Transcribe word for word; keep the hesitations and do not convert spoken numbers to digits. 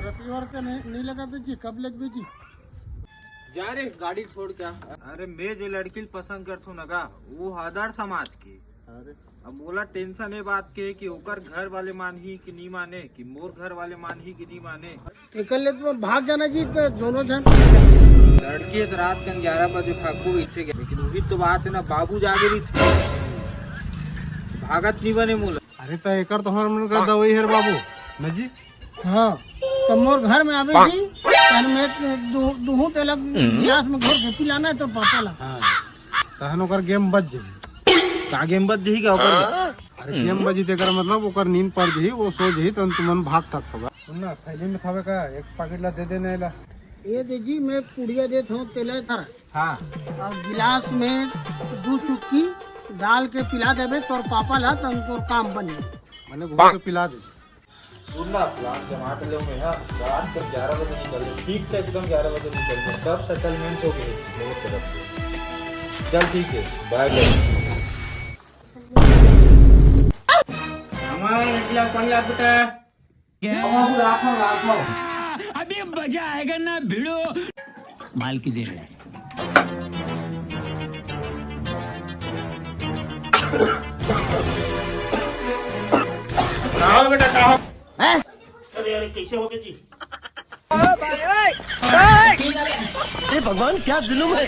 रतिवर के नहीं, नहीं लगा दे जी, कब लग दे जी? जा रे, गाड़ी छोड़ क्या? अरे, मैं जे लड़की ल पसंद करथूं न गा, वो हदर समाज के। अरे, अब मोला टेंशन ए बात के कि ओकर घर वाले मानही कि नी माने, कि मोर घर वाले मानही कि नी माने। एकर ले तो भाग जाना जी, तो दोनों झन। लड़की तो रात कन ग्यारह बजे भागबो कहिथे गे, लेकिन वही तो बात है ना, बाबू जागे रहिथे, भागत नी बने मोला। अरे, त एकर तो हमर मन का दवाई हर बाबू, न जी? हाँ, तो मोर घर में आबे जी, तन में दू-, दूहू तेला गिलास में घोर के पिलाना है तोर पापा ला। हाँ, तहन ओकर गेम बच जाही। का गेम बच जाही का ओकर? अरे, गेम बजी तेकर मतलब ओकर नींद पड़ जाही, वो सो जाही, तहन तुमन भाग सकत हो। सुन ना, थैली में थावे का, एक पैकेट ला दे देना एला। ये दे जी, मैं पुड़िया देत हूँ, तेला धर। हाँ। और गिलास में दू चुटकी डाल के पिला देबे तोर पापा ला, तहन तोर काम बन जाही। मैंने घूम के पिला दे। सुन ना, प्लान जमा के ले मैं, हाँ, रात के ग्यारह बजे निकल ले, ठीक से एकदम ग्यारह बजे निकल ले, सब सेटलमेंट हो गए मेरे तरफ से। चल ठीक है, बाय बाय। हमारा एक गिलास पानी ला बेटा। बाबू, राखो, राखो। अभी मजा आएगा ना भिड़ो। माल की दे रहे हैं। राहुल बेटा, कहाँ? अरे, अरे, कैसे हो गए जी? हे भगवान, क्या जुलूम है।